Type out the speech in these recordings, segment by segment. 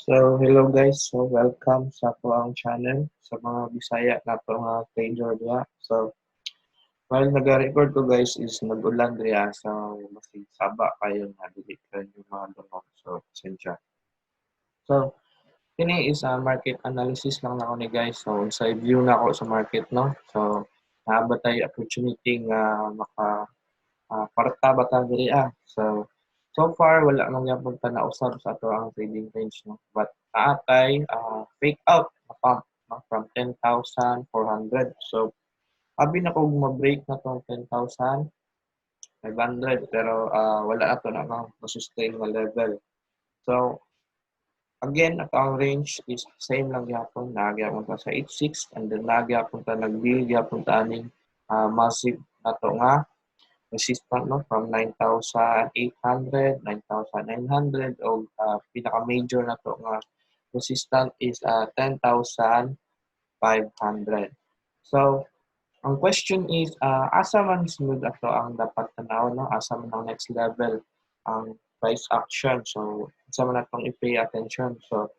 So, hello guys. So, welcome sa akoang channel sa mga Bisaya nato nga trader diha. So, while naga-record ko, guys, is nag-ulan diha, so basig saba kayo na dili kayo yung mga dungog. So, pasensya. So, kini is a market analysis lang nako ni, guys. So, sa view na ako sa market, no. So, naa ba tay opportunity nga maka kwarta ba ta diri ah. So, so far wala man gyapon ta nausab sa ato ang trading range, no. But naa tay fake out na pump, no, from 10,400. So, abi na kog ma-break na tong 10,500, pero wala na to na ma-sustain nga level. So, again, ato ang range is same lang gyapon. Naa gyapon ta sa 86 and then naa gyapon ta nag-deal gyapon ta aning massive nato nga resistance, no, from 9,800, 9,900 o pinaka major nato nga resistance is 10,500. So, ang question is asa man sunod ato ang dapat tanaw, no? Asa man ang next level ang price action? So, asa man atong i-pay attention? So,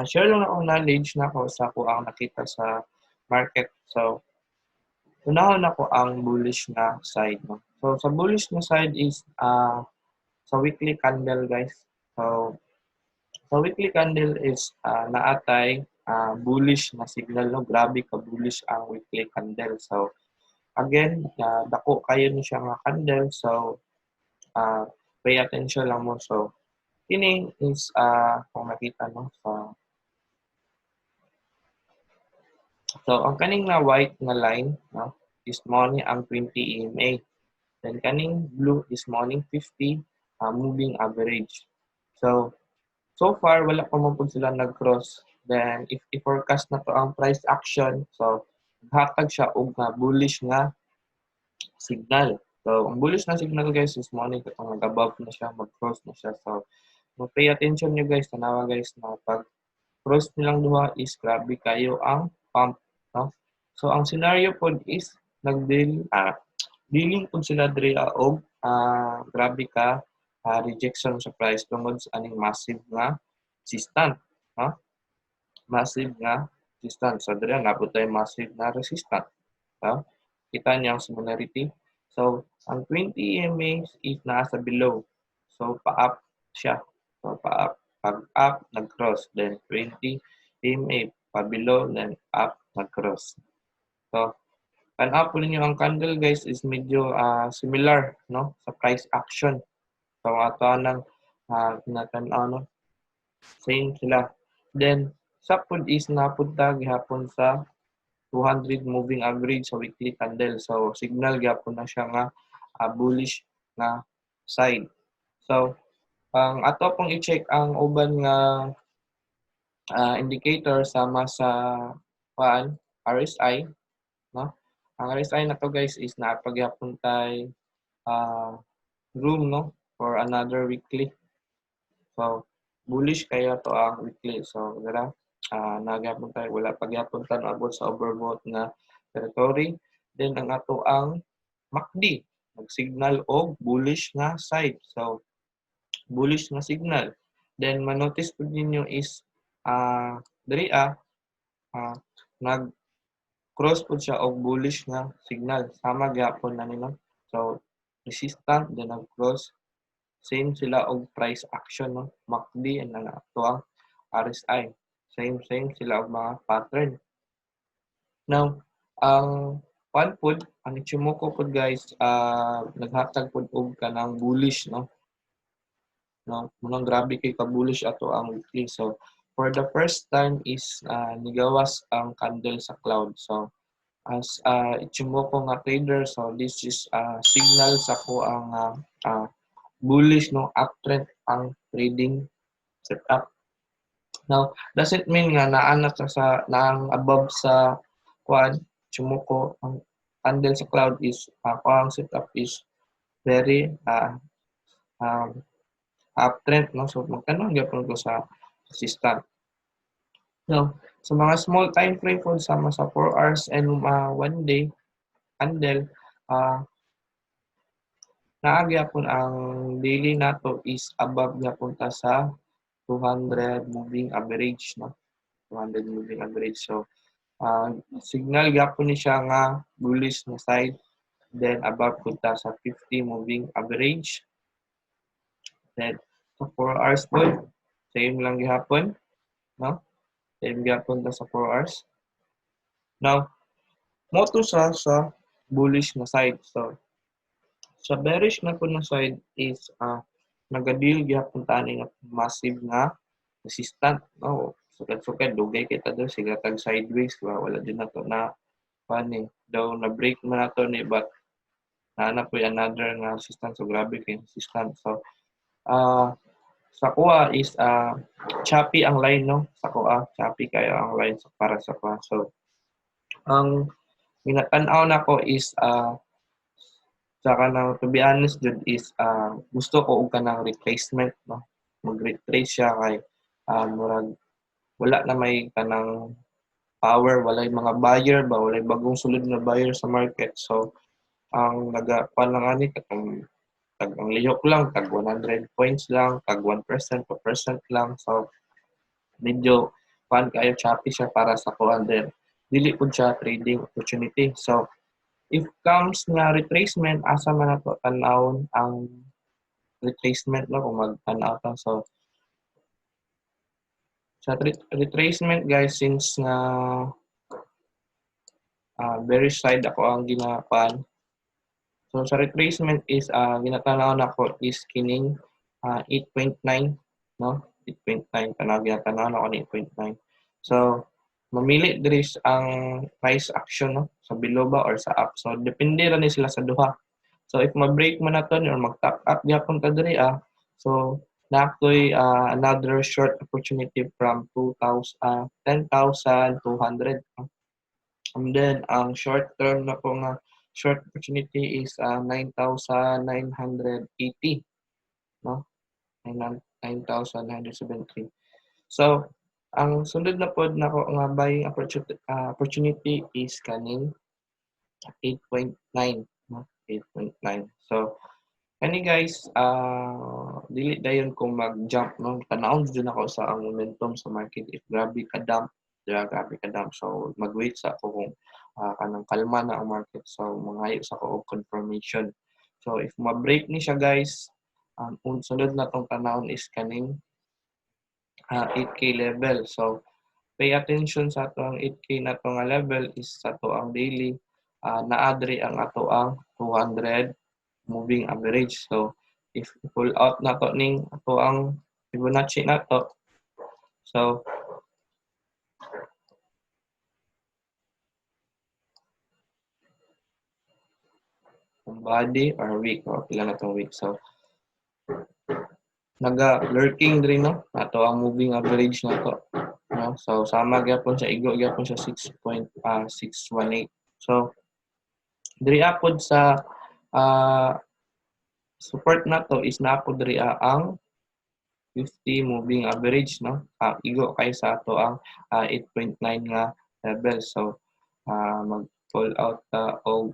share lang akong knowledge nako sa ako ang nakita sa market. So, unahon nako ang bullish na side, no. So, sa bullish na side is sa weekly candle, guys. So, sa weekly candle is naa tay bullish na signal, no. Grabe ka bullish ang weekly candle. So, again, dako kayo ni siya nga candle. So, pay attention lang mo. So, kini is kung nakita, no, sa so, ang kaning na white nga line, no, is mao ni ang 20 EMA. Then kaning blue is mao ning 50 moving average. So, so far wala pa man pud sila nag-cross. Then if i-forecast na to ang price action, so hatag siya og nga bullish nga signal. So, ang bullish na signal, guys, is mao ni katong nag-above na siya, mag-cross na siya. So, mo-pay attention nyo, guys, tanawa, guys, na pag cross nilang duha is grabe kayo ang pump, no? So, ang scenario pod is nag-deal dealing pod sila diri og grabe ka rejection sa price tungod sa aning massive nga resistance, no? Massive nga resistance. So, diri naa pod tay massive na resistance. So, kita niyo ang similarity. So, ang 20 EMA is nasa below. So, pa-up siya. So, pa-up. Pag up, nag-cross. Then, 20 EMA, pa below, then up, nag-cross. So, tan-aw po ninyo ang candle, guys, is medyo similar, no, sa price action. So, ato nang tinatan-aw, no. Same sila. Then, sa pod is napunta gihapon sa 200 moving average sa weekly candle. So, signal gihapon na siya nga bullish nga side. So, ang ato pong i-check ang uban nga indicator sama sa kuan RSI, no? Ang RSI na to, guys, is naa pa gyapon tay room, no, for another weekly. So, bullish kayo to ang weekly. So, dira naa gyapon tayo, wala pa gyapon ta naabot sa overbought nga territory. Then ang ato ang MACD nagsignal og bullish nga side. So, bullish nga signal. Then manotice pud ninyo is diri nag cross pud siya og bullish nga signal. Sama gyapon na ni, no. So, resistant then nag-cross, same sila og price action, no. MACD and ang ato ang RSI. Same same sila og mga pattern. Now, ang kuan pod, ang Ichimoku pod, guys, naghatag pod og kanang bullish, no. No, munang grabe kay ka bullish ato ang weekly. So, for the first time is nigawas ang candle sa cloud. So, as Ichimoku nga trader, so this is signal sa ko ang bullish, no, uptrend ang trading setup. Now, doesn't mean nga naa na ta sa naang above sa kuan Ichimoku ang candle sa cloud is ang setup is very uptrend, no. So magtan-aw gyapon ko sa resistance. Now, sa mga small time frame po sama sa 4 hours and 1 day candle, naa gyapon ang daily nato is above gyapon ta sa 200 moving average, no? 200 moving average. So signal gyapon ni siya nga bullish na side. Then above pud ta sa 50 moving average. Then sa 4 hours po, same lang gihapon, no? Same gihapon ta sa 4 hours. Now, mao to sa bullish na side. So sa bearish na po na side is nagadeal gihapon ta ani nga massive nga resistant, no? Sukad-sukad dugay kita do sige tag sideways ba, wala din nato na pani daw na break man nato ni, but naa na po another nga resistance. So grabe kay resistance. So sa kuha is choppy ang line, no? Sa kuha, choppy kayo ang line sa para sa kuha. So ang ginatan-aw nako is sa kanang, to be honest jud, is gusto ko og kanang retracement, no? Mag-retrace siya kay murag wala na may kanang power, walay mga buyer ba, walay bagong sulod na buyer sa market. So ang naga pa lang ani katong tag ang lihok lang tag 100 points lang, tag 1%, 2% lang. So medyo kuan kayo, choppy siya para sa kuan, then dili pud siya trading opportunity. So if comes nga retracement, asa man nato tan-awon ang retracement, no, kung magtan-aw ta? So sa retracement, guys, since nga bearish side ako ang ginapan. So sa retracement is ginatanaw nako is kining 8.9, no? 8.9 tanaw, ginatanaw nako ni 8.9. So mamili diri ang price action, no, sa below ba or sa up. So depende ra ni sila sa duha. So if ma-break man nato ni or mag-top up gyapon ta diri so naatoy another short opportunity from 2,000 10,200, no? And then ang short term na po nga short opportunity is 9,980, no? 9,973. So ang sunod na pod nako nga buying opportunity is kaning 8.9, no? 8.9. So kani guys, dili dayon kung mag-jump, no? Tan-awon jud nako sa ang momentum sa market. If grabe ka dump, diba, grabe ka dump. So mag-wait sa ako kung kanang kalma na ang market. So mangayo sa ko og confirmation. So if ma-break ni siya, guys, ang sunod na tong tanawon is kaning 8K level. So pay attention sa ato ang 8K na to nga level is sa ato ang daily, naa diri ang ato ang 200 moving average. So if pull out na to ning ato ang Fibonacci na to, so kung body or week o pila na tong week. So naga lurking diri, no, ato ang moving average na to, no? So sama gyapon sa igo gyapon sa 6.618. So diri apod sa support na to is naapod diri ang 50 moving average, no? Igo kay sa ato ang 8.9 nga level. So mag pull out ta og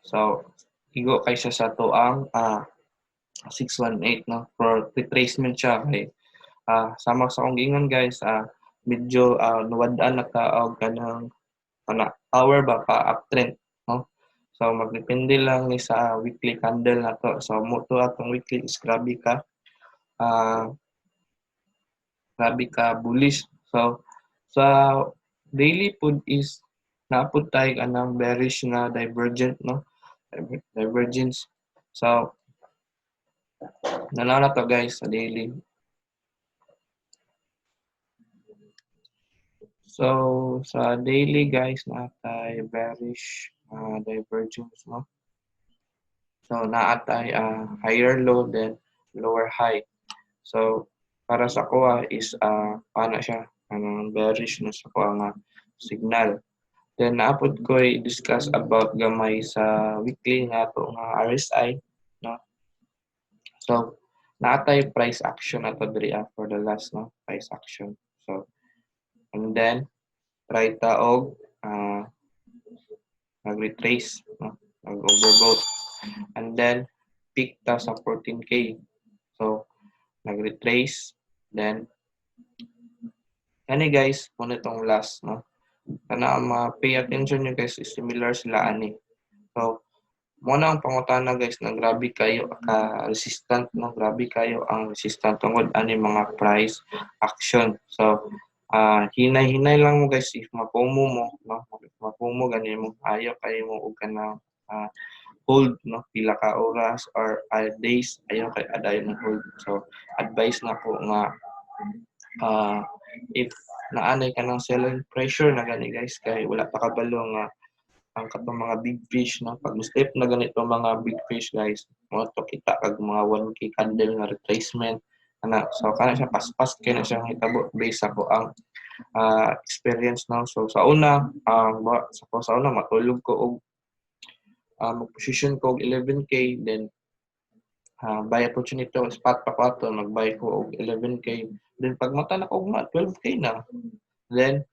so igo kay siya sa ato ang 618, no, for retracement siya kay sama sa akong giingon, guys, medyo nuwad-an na ta og kanang kana hour ba pa uptrend, no? So magdepende lang ni sa weekly candle na to. So mo to atong weekly is grabe ka bullish. So sa daily pud is naapod tayo anang bearish nga divergent, no, divergence. So nanaw na to, guys, sa daily. So sa daily, guys, naatay bearish divergence, no? So naatay higher low then lower high. So para sa kuha is ana siya anong bearish na sa kuha nga signal. Then naapod ko i-discuss about gamay sa weekly nga ato nga RSI, no? So naatay price action ato diri for the last, no, price action. So and then try ta og nag-retrace, no, nag-overbought and then peak. Nag-peak ta sa 14K. So nag-retrace, then kani, guys, mao na itong last, no? Kana ma-pay attention nyo, guys, is similar sila ani. So mao na ang pangutana, guys, na grabe kayo ka resistant, no? Grabe kayo ang resistant tungod ani mga price action. So hinay-hinay lang mo, guys, if ma-FOMO mo, no? If ma-FOMO gani mo, ayo kayo mo og kanang hold, no? Pila ka oras or days, ayo kay adayon mo hold. So advice na ko nga if naanay ka ng selling pressure na gani, guys, kay wala pa kabalo nga ang katong mga big fish, no? Pag step na ganito mga big fish, guys, mo to kita kag mga 1K candle nga retracement ana. So kana siya, paspas kay na siya hitabo based ako ang experience now. So sa una, sa ko sa una matulog ko og mag-position ko og 11K, then buy opportunity spot pa ko ato, mag-buy ko og 11K, then pag mata na ko ugma, 12K na. Then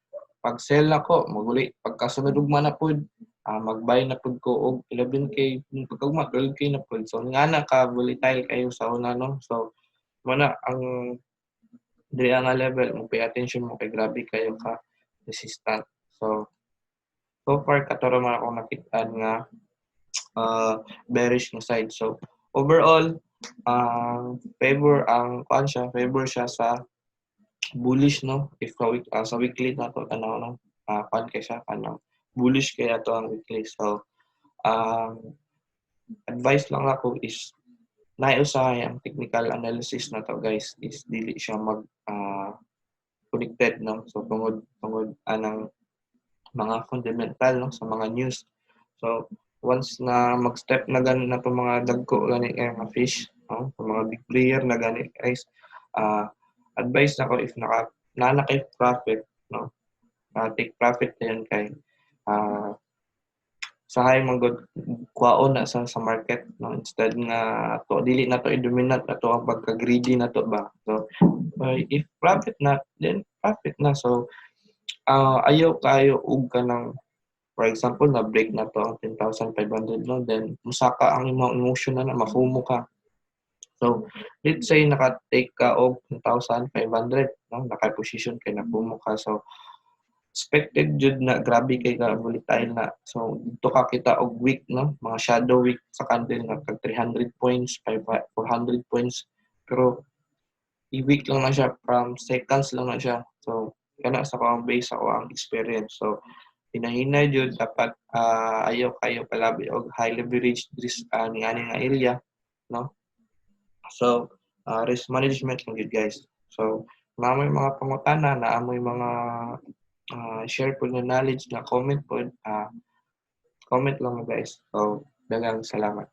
pag sell nako, maguli pagkasunod ugma na pud, mag-buy na pud ko og 11K, pagkugma 12K na pud. So nga na ka volatile kayo sa una, no? So mao na ang diri nga level, mo pay attention mo kay grabe kayo ka resistant. So so far kato ra man ako nakitaan nga bearish nga side. So overall, favor ang kuan siya, favor siya sa bullish, no? If ka week, sa weekly na to tanaw, no? Kuan kay siya, kanang bullish kaya to ang weekly. So advice lang ako is naay usahay ang technical analysis na to, guys, is dili siya mag connected, no? So tungod anang mga fundamental, no, sa mga news. So once na mag-step na gani na to mga dagko gani kay mga fish, no, mga big player na gani, guys, advice nako, if naka naa na kay profit, no, take profit na yun kay sahay man gud kuhaon na sa market, no, instead nga to dili na to i-dominant na to ang pagka greedy na to ba. So if profit na, then profit na. So ayaw kayo og kanang, for example, na break na to ang 10,500, no, then musaka ang imong emotion na, na ma-FOMO ka. So let's say naka-take ka og 10,500, no, naka-position kay na-FOMO ka. So expected jud na grabe kay ka volatile na. So dito ka kita og wick, no, mga shadow wick sa candle nga tag 300 points, 5 400 points, pero i-wick lang na siya, from seconds lang na siya. So kana sa ang base sa ang experience. So hinahinay jud dapat, ayaw kayo palabi og high leverage this ni ani nga area, no? So risk management lang jud, guys. So naa moy mga pangutana, naa moy mga share po na knowledge na comment po, comment lang mo, guys. So daghang salamat.